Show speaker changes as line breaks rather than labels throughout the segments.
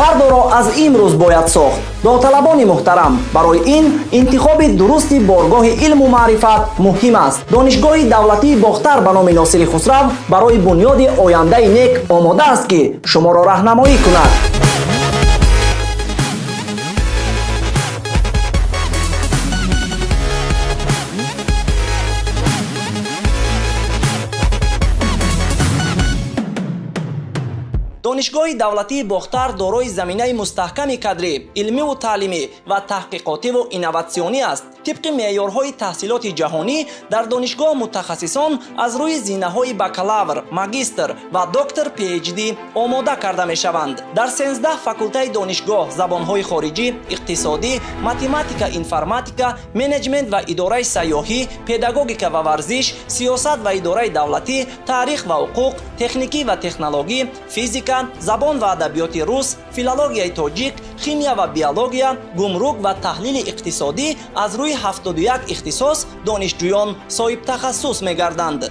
Фардоро аз имрӯз бояд сохт. Довталабони муҳтарам, барои ин интихоби дурусти боргоҳи илму маърифат муҳим аст. Донишгоҳи давлатии Бохтар ба номи Носири Хусрав барои бунёди ояндаи нек омода аст, ки шуморо раҳнамоӣ кунад. Донишгоҳи давлатии Бохтар дорои заминаи мустаҳками кадрӣ, илмиву таълимӣ ва таҳқиқотиву инноватсионӣ аст. Тибқи меъёрҳои таҳсилоти ҷаҳонӣ, дар донишгоҳ мутахассисон аз рӯи зинаҳои бакалавр, магистр ва доктор PhD омода карда мешаванд. Дар 13 факултаи донишгоҳ забонҳои хориҷӣ, иқтисодӣ, математика, информатика, менеҷмент ва идораи сайёҳӣ, педагогика ва варзиш, сиёсат ва идораи давлатӣ, таърих ва ҳуқуқ, техникӣ ва технологӣ, физика, забон ва адабиёти рус, филологияи тоҷик, химия ва биология, гумрук ва таҳлили иқтисодӣ аз рӯи 71 ихтисос донишҷӯён соҳибтахассус мегарданд.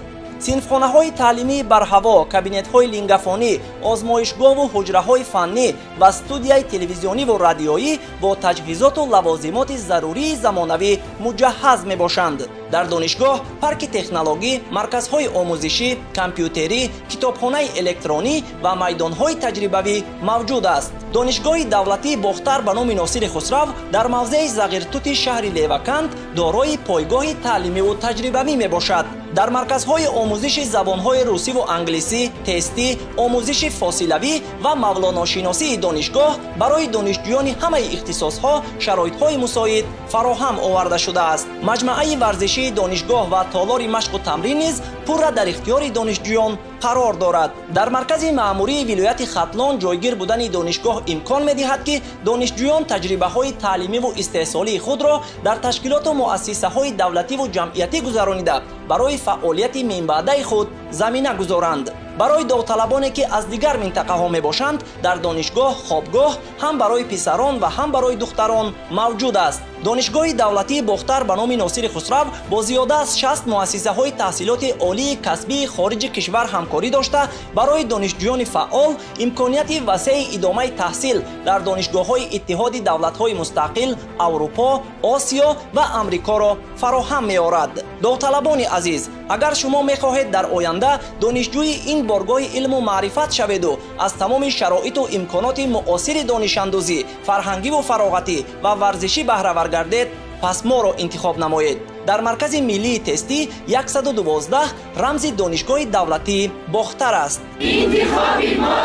Синфхонаҳои таълимии барҳаво, кабинетҳои лингафонӣ, озмоишгоҳву ҳуҷраҳои фаннӣ ва студияи телевизиониву радиоӣ бо таҷҳизоту лавозимоти зарурии замонавӣ муҷаҳҳаз мебошанд. Дар донишгоҳ парки технологӣ, марказҳои омӯзишӣ, компютерӣ, китобхонаи электронӣ ва майдонҳои таҷрибавӣ мавҷуд аст. Донишгоҳи давлатии Бохтар ба номи Носири Хусрав дар мавзеи Зағиртути шаҳри Леваканд дорои пойгоҳи таълимиву таҷрибавӣ мебошад. Дар марказҳои омӯзиши забонҳои русиву англисӣ, тестӣ, омӯзиши фосилавӣ ва мавлоношиносии донишгоҳ барои донишҷӯёни ҳамаи ихтисосҳо шароитҳои мусоид фароҳам оварда шудааст. Маҷмаъаи варзишии донишгоҳ ва толори машқу тамрин низ пурра дар ихтиёри донишҷӯён қарор дорад. Дар маркази маъмурии вилояти Хатлон ҷойгир будани донишгоҳ имкон медиҳад, ки донишҷӯён таҷрибаҳои таълимиву истеҳсолии худро дар ташкилоту муассисаҳои давлативу ҷамъиятӣ гузаронида, барои фаъолияти минбаъдаи худ замина гузоранд. Барои довталабоне, ки аз дигар минтақаҳо мебошанд, дар донишгоҳ хобгоҳ ҳам барои писарон ва ҳам барои духтарон мавҷуд аст. Донишгоҳи давлатии Бохтар ба номи Носири Хусрав бо зиёда аз 60 муассисаҳои таҳсилоти олии касбии хориҷи кишвар ҳамкорӣ дошта, барои донишҷӯёни фаъол имконияти васеи идомаи таҳсил дар донишгоҳҳои Иттиҳоди давлатҳои мустақил, Аврупо, Осиё ва Амрикоро фароҳам меорад. Довталабони азиз, агар шумо мехоҳед дар оянда донишҷӯи ин боргоҳи илму маърифат шаведу аз тамоми шароиту имконоти муосири донишандӯзӣ, фарҳангиву фароғатӣ ва варзишӣ баҳравар гардед, пас моро интихоб намоед. Дар маркази миллии тестӣ 112 рамзи Донишгоҳи давлатии Бохтар аст.
Интихоби мо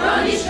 донишгоҳи